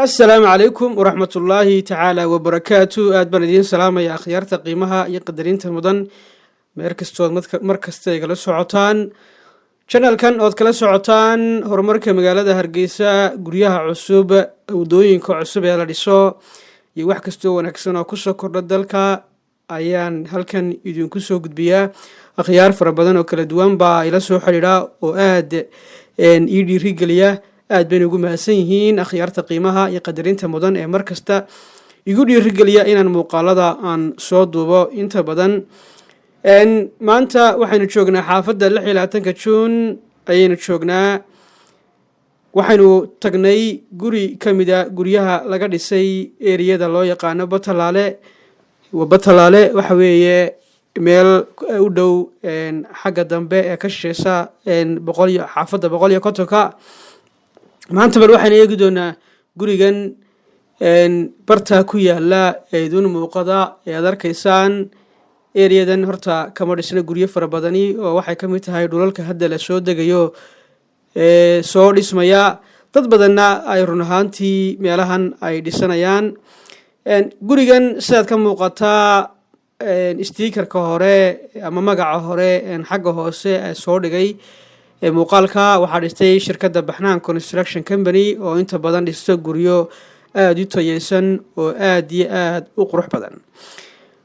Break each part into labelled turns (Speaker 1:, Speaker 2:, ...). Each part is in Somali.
Speaker 1: Asalaamu calaykum waraxmatullaahi tacaala wabarakaatu. Aad baan idiin salaamaya, akhyaarta qiimaha iyo qadarinta mudan, meer kastood mar kasta igala socotaan channelkan ood kala socotaan horumarka magaalada Hargeysa, guryaha cusub, wadooyinka cusub ee la dhiso iyo wax kastoo wanaagsan oo kusoo kordha dalka ayaan halkan idinku soo gudbiyaa. Akhyaar fara badan oo kala duwan baa ila soo xidhiidha oo aad ii dhiirigeliya. Aad bayna ugu mahadsan yihiin akhyaarta qiimaha iyo qadarinta mudan ee mar kasta igu dhiirigeliya inaan muuqaalada aan soo duubo inta badan. Maanta waxaynu joognaa xaafadda 26-ka Juun ayaynu joognaa. Waxaynu tagnay guri ka mida guryaha laga dhisay eriyada loo yaqaano Batalaale. Batalaale waxa weeye meel u dhow xagga dambe ee ka shisheysa boqol iyo xaafadda 150-ka. Maanta bal waxaynu eegi doonaa gurigan bartaa ku yaala ee idin muuqada ee aad arkaysaan. Eriyadan horta kama dhisna guryo fara badani oo waxay ka mid tahay dhulalka hadda la soo degayo ee soo dhismaya, dad badanna ay run ahaantii meelahan ay dhisanayaan. Gurigan sidaad ka muuqataa stiikarka hore ama magaca hore xagga hoose ee soo dhigay muuqaalka, waxaa dhistay shirkadda Baxnaan Construction Company oo inta badan dhisto guryo aada u tayeysan oo aada iyo aada u qurux badan.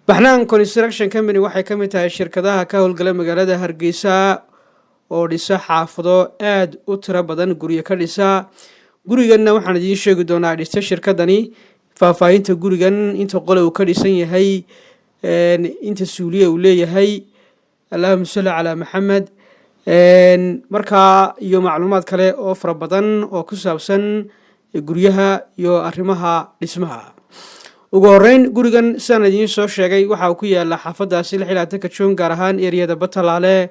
Speaker 1: Baxnaan Construction Company waxay ka mid tahay shirkadaha ka howlgala magaalada Hargeysa oo dhisa xaafado aada u tiro badan, guryo ka dhisa. Guriganna waxaan idiin sheegi doonaa dhista shirkadani, faahfaahinta gurigan, inta qole uu ka dhisan yahay, inta suuliya uu leeyahay, allahuma salli calaa Maxamed, markaa iyo macluumaad kale oo fara badan oo ku saabsan guryaha iyo arrimaha dhismaha. Ugu horeyn, gurigan sidaan idiin soo sheegay waxa uu ku yaala xaafadaasi 26-ka Juun, gaar ahaan eriyada Batalaale.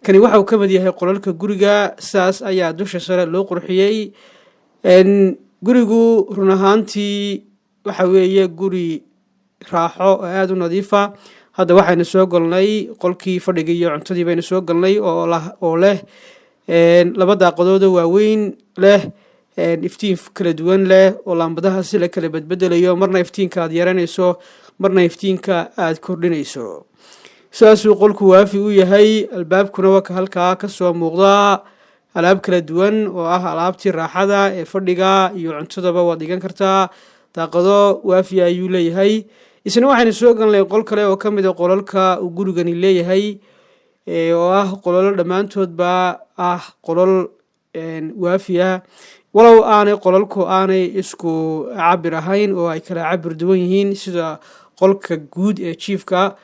Speaker 1: Kani waxa uu ka mid yahay qolalka guriga. Sidaas ayaa dusha sare loo qurxiyey. Gurigu run ahaantii waxa weeye guri raaxo oo aada u nadiifa. Hadda waxaynu soo galnay qolkii fadhigii iyo cuntadii baynu soo galnay oo leh laba daaqadooda waaweyn, leh iftiin kala duwan leh oo laambadaha si la kala bedbedelayo, marna iftiinka aad yaranayso, marna iftiinka aad kordhinayso. Sidaasuu qolku waafi u yahay. Albaabkuna waa ka halkaa kasoo muuqdaa. Alaab kala duwan oo ah alaabtii raaxada ee fadhiga iyo cuntadaba waad dhigan kartaa. Daaqado waafiya ayuu leeyahay. Isna waxaynu soo galnay qol kale oo ka mid a qolalka uu gurigani leeyahay, oo ah qololo dhammaantoodba ah qolol waafiya, walow aanay qolalku aanay isku cabir ahayn oo ay kala cabir duwan yihiin. Sida qolka guud ee jiifka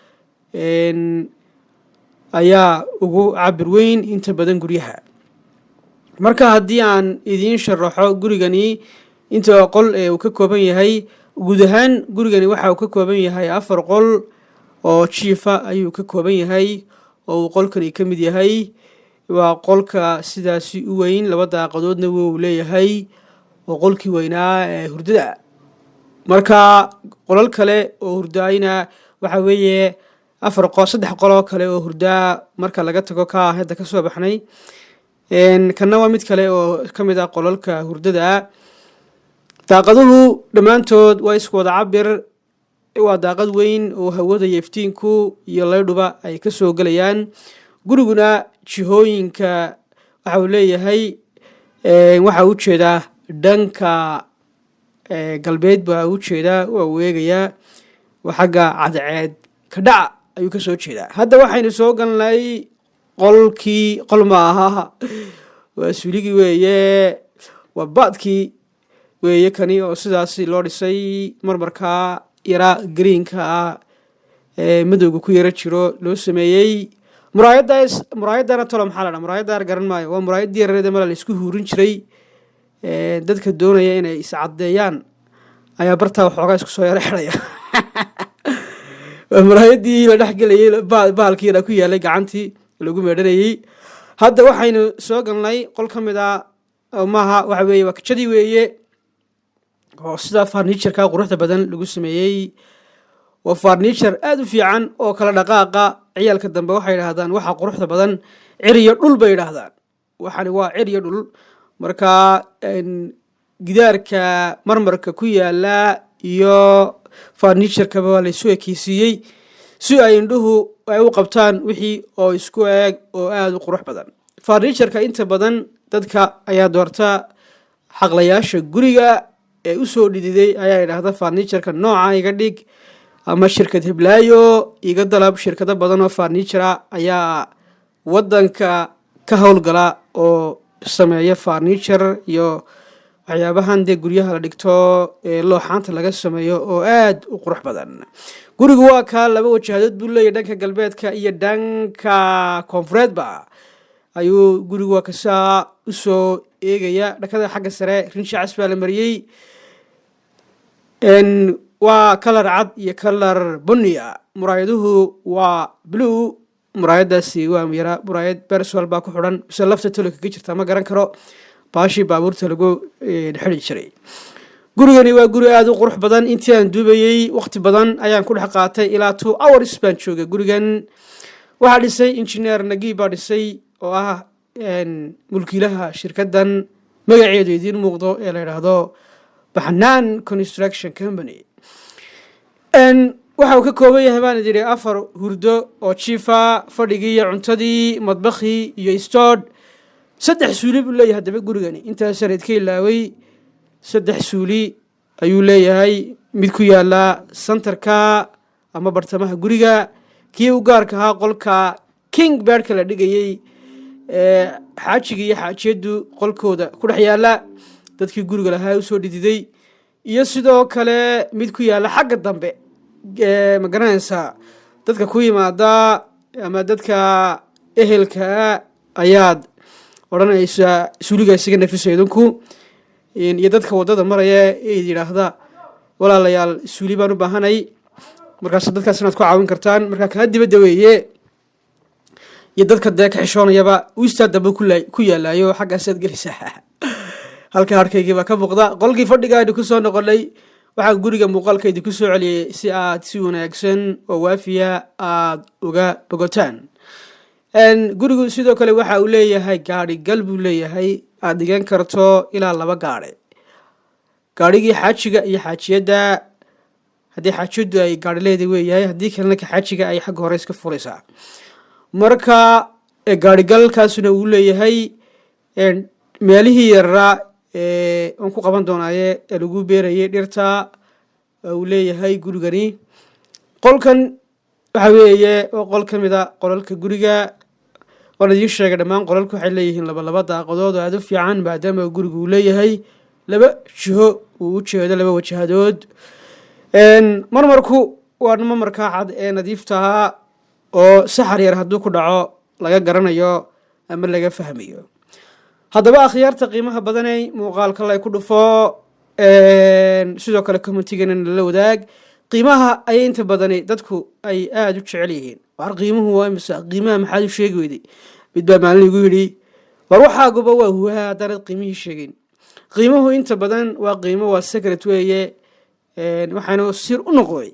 Speaker 1: ayaa ugu cabir weyn inta badan guryaha. Marka haddii aan idiin sharaxo gurigani inta qol ee uu ka kooban yahay, guud ahaan gurigani waxa uu ka kooban yahay afar qol oo jiifa ayuu ka kooban yahay, oo uu qolkani ka mid yahay. Waa qolka sidaasi u weyn, laba daaqadoodna wuu leeyahay oo qolkii weynaa ee hurdada. Marka qolal kale oo hurdaayna waxa weeye afar qol, saddex qoloo kale oo hurdaa marka laga tago ka hadda kasoo baxnay. Kanna waa mid kale oo ka mid ah qolalka hurdada. Daaqaduhu dhammaantood waa isku wada cabir. Waa daaqad weyn oo hawada iyo iftiinku iyo laydhuba ay ka soo gelayaan. Guriguna jihooyinka waxa uu leeyahay, waxa u jeedaa dhanka galbeed baa u jeedaa, waa uu eegayaa, waa xagga cadceed ka dhaca ayuu ka soo jeedaa. Hadda waxaynu soo galnay qolkii, qol ma aha, waa suuligii weeye, waa baadkii weeye kani, oo sidaasi loo dhisay, marmarkaa yara greenka ah ee madowga ku yaro jiro loo sameeyey. Muraayadaas, muraayadana tolo maxaa la dhaha? Muraayadda garan maayo. Waa muraayaddii yareeda mala la isku huurin jiray. Dadka doonaya inay iscaddeeyaan ayaa bartaa waxoogaa isku soo yaro xidhaya. Waa muraayaddii la dhex gelayay bahalkii yaraa ku yaalay gacantii lagu meedhanayey. Hadda waxaynu soo galnay qol ka mid a, maaha, waxa weeye waa kijadii weeye, oo sida furnitureka quruxda badan lagu sameeyey. Waa furniture aada u fiican oo kala dhaqaaqa. Ciyaalka dambe waxay yidhaahdaan waxa quruxda badan cir iyo dhul bay yidhaahdaan. Waxani waa cir iyo dhul. Marka Gidaarka marmarka ku yaala iyo furniture-kaba waa laysu ekeysiiyey si ay indhuhu ay u qabtaan wixii oo isku eeg oo aada u qurux badan. Furniture-ka inta badan dadka ayaa doorta, xaqlayaasha guriga ee usoo dhididay ayaa idhaahda furniture-ka nooca iga dhig ama shirkad heblaayo iga dalab. Shirkado badan oo furniture ayaa wadanka ka howlgala oo sameeya furniture iyo waxyaabahan dee guryaha la dhigto ee looxaanta laga sameeyo oo aada u qurux badan. Gurigu waa kaa, laba wajahadood buu leeyahy, dhanka galbeedka iyo dhanka koonfureedba ayuu gurigu waa kasaa usoo eegaya. Dhakada xagga sare rinji cas baa la mariyey, waa colour cad iyo colour bunniya. Muraayaduhu waa blue. Muraayadaasi waa yara muraayad bersol baa ku xidhan mise lafta tolo kaga jirta, ma garan karo, baashii baabuurta lagu xidi jiray. Gurigani waa guri aada u qurux badan. Intii aan duubayey waqti badan ayaan ku dhex qaatay, ilaa 2 hours baan joogay. Gurigan waxaa dhisay Injineer Nagiib baa dhisay, oo ah mulkiilaha shirkaddan magaceedu idiin muuqdo ee la yidhaahdo Baxnaan Construction Company. Waxa uu ka kooban yahay, baan idhi, afar hurdo oo jiifa, fadhigii iyo cuntadii, madbakhii iyo store. Saddex suuli buu leeyahay. Haddaba gurigani intaasaan idka ilaaway, saddex suuli ayuu leeyahay: mid ku yaala center-ka ama bartamaha guriga, kii u gaarka ahaa qolka king bed-ka la dhigayey ee xaajiga iyo xaajiyaddu qolkooda ku dhex yaala, dadkii guriga lahaa usoo dhididay, iyo sidoo kale mid ku yaala xagga dambe. Ma garanaysaa, dadka ku yimaada ama dadka ehelkaa ayaad odhanaysaa suuliga isaga nafisa idinku, iyo dadka waddada maraya ee yidhaahda "Walaalayaal, suuli baan u baahanay." Markaas dadkaas inaad ku caawin kartaan. Markaa kaa dibadda weeye, iyo dadka dee ka xishoonayaba uistaa dambe ku yaalaayo, xaggaasaad gelaysaa. Halka harkaygii baa ka muuqda. Qolkii fadhiga aynu kusoo noqonay. Waxaan guriga muuqaalka idinku soo celiyey si aad si wanaagsan oo waafiya aada uga bogotaan. Gurigu sidoo kale waxa uu leeyahay gaadhi gal buu leeyahay, aada dhigan karto ilaa laba gaadhi, gaadhigii xaajiga iyo xaajiyadda, haddii xaajiyaddu ay gaadhi leeda weeyahay, haddii kalena ka xaajiga ay xagga hore iska furaysaa. Marka gaadhigalkaasuna uu leeyahay. Meelihii yaraa aan ku qaban doonaaye ee lagu beerayay dhirta uu leeyahay gurigani. Qolkan waxa weeye waa qol ka mid a qolalka guriga. Waan idiin sheegay, dhammaan qolalku waxay leeyihiin laba laba daaqadood oo aada u fiican, maadaama gurigu uu leeyahay laba jiho uu u jeedo, laba wajahadood. Marmarku waa marmarkaa cad ee nadiiftahaa oo saxar yar hadduu ku dhaco laga garanayo ama laga fahmayo. Haddaba akhyaarta qiimaha badanay, muuqaalka lay ku dhufo, sidoo kale comment-igana nala wadaag. Qiimaha ayay inta badani dadku ay aada u jecel yihiin. "War qiimuhu waa imisa? Qiimaha maxaad u sheegi weyday?" Mid baa maalin igu yidhi, "War waxaaguba waa huwaha haddaanad qiimihii sheegin." Qiimuhu inta badan waa qiimo, waa secret weeye. Waxaana sir u noqday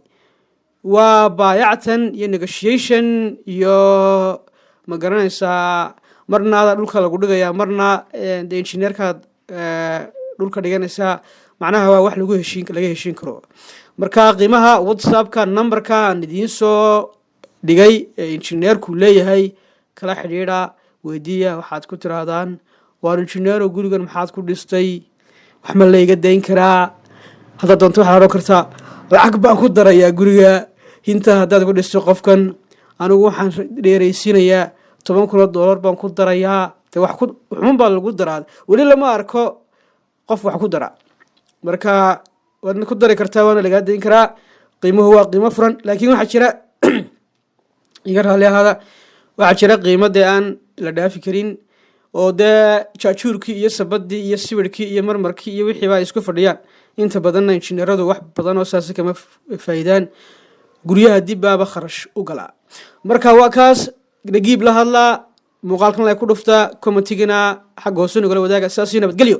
Speaker 1: waa baayactan iyo negotiation iyo, ma garanaysaa, marna adaa dhulka lagu dhigayaa, marna de injineerkaad dhulka dhiganaysaa. Macnaha waa wax lagu heshiin laga heshiin karo. Marka qiimaha WhatsAppka number-ka aan idiin soo dhigay ee injineerku leeyahay kala xidhiidha, weydiiya. Waxaad ku tiraahdaan, "Waar injineero, gurigan maxaad ku dhistay? Wax ma layga dayn karaa?" Haddaad doonto waxaad odhan kartaa, "Lacag baan ku darayaa guriga hinta haddaad ku dhisto qofkan. Anigu waxaan dheeraysiinayaa $10,000 baan ku darayaa." De wax ku xun baa lagu daraa, weli lama arko qof wax ku dara. Marka waadna ku dari kartaa, waana lagaa dayn karaa. Qiimuhu waa qiimo furan, laakiin waxaa jira, iga raalli ahaada, waxaa jira qiimo dee aan la dhaafi karin oo dee jaajuurkii iyo sabadii iyo sibirhkii iyo marmarkii iyo wixiiba ay isku fadhiyaan. Inta badanna injineeradu wax badan oo saasi kama faa'iidaan, guryaha dib baaba kharash u galaa. Marka waa kaas, Nagiib la hadlaa, muuqaalkan lay ku dhuftaa, comment-igana xagga hoose nagala wadaaga. Saasii nabadgelyo.